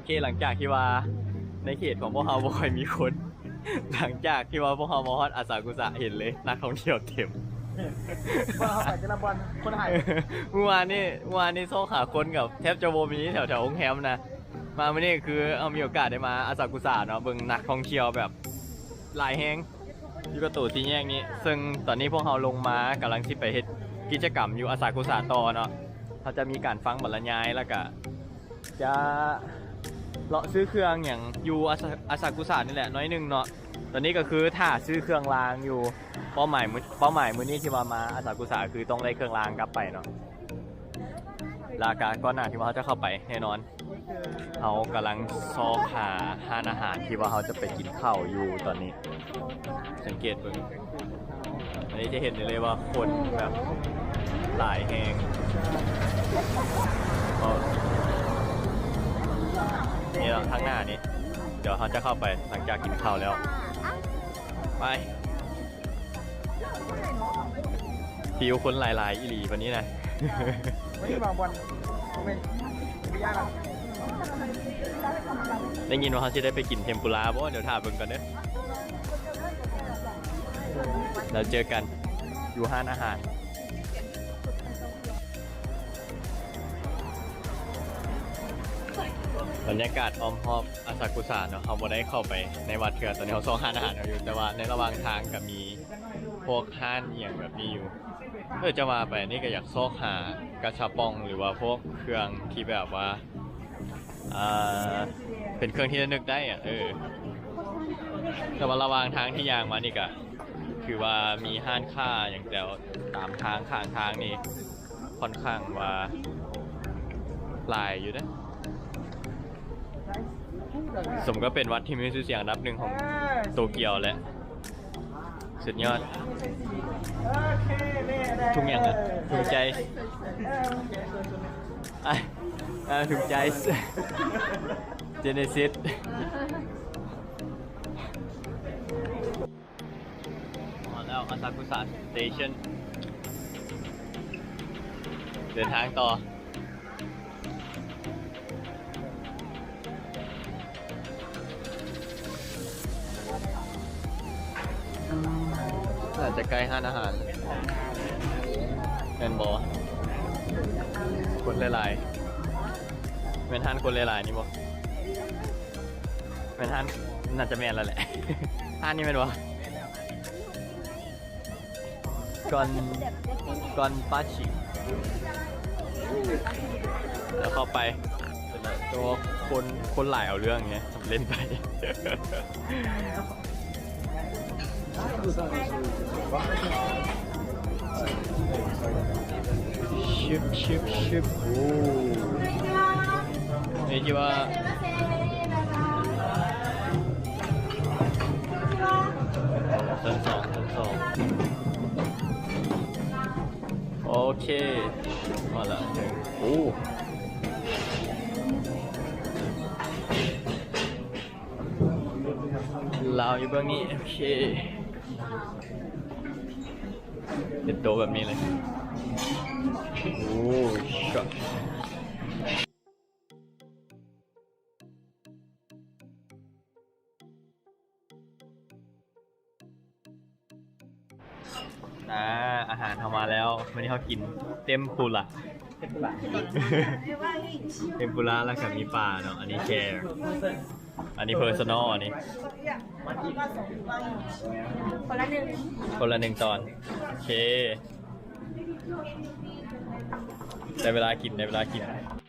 ເຄ ຫຼັງຈາກທີ່ວ່າໃນເຂດຂອງພວກເຮົາບໍ່ຄ່ອຍມີຄົນ ຫຼັງຈາກທີ່ວ່າພວກເຮົາມາຮອດອາຊາກຸສະ ເຫັນເລີຍ ນັກທ່ອງທ່ຽວເຕັມ. ບໍ່ ເຮົາໄປແຕ່ລະບ່ອນ ຄົນຫາຍ. ມື້ວານນີ້ ມື້ວານນີ້ຊອກຫາຄົນກໍແທບຈະບໍ່ມີແຖວໆໂຮງແຮມນະ. ມາມື້ນີ້ຄືເຮົາມີໂອກາດໄດ້ມາອາຊາກຸສະເນາະ ເບິ່ງນັກທ່ອງທ່ຽວແບບຫຼາຍແຮງ ຢູ່ກັບໂຕສີ່ແຍກນີ້. ເຊິ່ງຕອນນີ້ພວກເຮົາລົງມາ ກຳລັງຊິໄປເຮັດກິດຈະກຳຢູ່ອາຊາກຸສະຕໍ່ເນາະ. ເຮົາຈະມີການຟັງບັນລະຍາຍ ແລ້ວກະຈະເລາະຊື້ເຄື່ອງຫຍັງຢູ່ອາຊາ ອາຊາກຸສະນີ້ແຫຼະໜ້ອຍໜຶ່ງເນາະ. ຕອນນີ້ກໍຄືຖ້າຊື້ເຄື່ອງລາງຢູ່. ເປົ້າໝາຍມື້ ເປົ້າໝາຍມື້ນີ້ທີ່ວ່າມາອາຊາກຸສະ ຄືຕ້ອງໄດ້ເຄື່ອງລາງກັບໄປເນາະ. ແລ້ວກະກ່ອນໜ້າທີ່ວ່າເຮົາຈະເຂົ້າໄປ ແນ່ນອນ ເຮົາກຳລັງຊອກຫາຮ້ານອາຫານທີ່ວ່າເຮົາຈະໄປກິນເຂົ້າຢູ່ຕອນນີ້. ສັງເກດເບິ່ງ ອັນນີ້ຈະເຫັນໄດ້ເລີຍວ່າຄົນແບບຫຼາຍແຮງ. ນີ້ເນາະ ທາງໜ້ານີ້ ດຽວເຮົາຈະເຂົ້າໄປຫຼັງຈາກກິນເຂົ້າແລ້ວ. ໄປ. ຜິວຄົນຫຼາຍໆອີ່ຫຼີບາດນີ້ນະ. ໄດ້ຍິນວ່າເຮົາຊິໄດ້ໄປກິນເທັມປຸລາບໍ່? ດຽວຖ້າເບິ່ງກ່ອນເດີ. ແລ້ວເຈີກັນຢູ່ຮ້ານອາຫານ. ບັນຍາກາດອ້ອມຮອບອາຊາກຸສະເນາະ. ເຮົາບໍ່ໄດ້ເຂົ້າໄປໃນວັດເທື່ອ. ຕອນນີ້ເຮົາຊອກຮ້ານອາຫານເຮົາຢູ່ ແຕ່ວ່າໃນລະຫວ່າງທາງກໍມີ ພວກຮ້ານອີ່ຫຍັງແບບນີ້ຢູ່. ເອີ ຈະວ່າໄປນີ້ກໍຢາກຊອກຫາກາຊາປອງ ຫຼືວ່າພວກເຄື່ອງທີ່ແບບວ່າ ເປັນເຄື່ອງທີ່ລະນຶກໄດ້ອະ. ເອີ ແຕ່ວ່າລະຫວ່າງທາງທີ່ຍ່າງມານີ້ກໍຖືວ່າມີຮ້ານຄ້າຫຍັງແຕ່ຕາມທາງ ຂ້າງທາງນີ້ ຂ້ອນຂ້າງວ່າຫຼາຍຢູ່ເດ້. ສົມກັບເປັນວັດທີ່ມີຊື່ສຽງອັນດັບໜຶ່ງຂອງໂຕກຽວແຫຼະ. ສຸດຍອດ. ທຸງຫຍັງອະ? ທຸງໄຈ. ອາ ອາ ທຸງໄຈ. ເຈເນຊິສ. ຮອດແລ້ວ ອາຊາກຸສະສະເຕເຊິນ ເດີນທາງຕໍ່. ໜ້າຈະໃກ້ຮ້ານອາຫານ ແມ່ນບໍ່? ຄົນຫຼາຍໆ ແມ່ນຮ້ານຄົນຫຼາຍໆນີ້ບໍ່? ແມ່ນຮ້ານ ໜ້າຈະແມ່ນແລ້ວແຫຼະ. ຮ້ານນີ້ແມ່ນບໍ່? ກ່ອນ ກ່ອນປາຊິ ແລ້ວເຂົ້າໄປ. ແຕ່ວ່າຄົນ ຄົນຫຼາຍເອົາເລື່ອງໄງ ເຫຼັ້ນໄປ. ຊຶບ ຊຶບ ຊຶບ. ໂອ້ ນີ້ທີ່ວ່າ ຊັ້ນສອງ ຊັ້ນສອງ. ໂອເຄ ມາລະ. ໂອ້ ລາວຢູ່ເບື້ອງນີ້. ໂອເຄ ເປັນໂຕແບບນີ້ເລີຍ. ໂອ້ ອາ ອາຫານເຮົາມາແລ້ວ. ມື້ນີ້ເຮົາກິນເຕັມປູລະ ເຕັມປູລະ ແລ້ວກໍມີປາເນາະ. ອັນນີ້ແຊ ອັນນີ້ເພີສະນໍ ອັນນີ້ຄົນລະໜຶ່ງ ຄົນລະໜຶ່ງຕອນ. ໂອເຄ ໄດ້ເວລາກິນ ໄດ້ເວລາກິນ.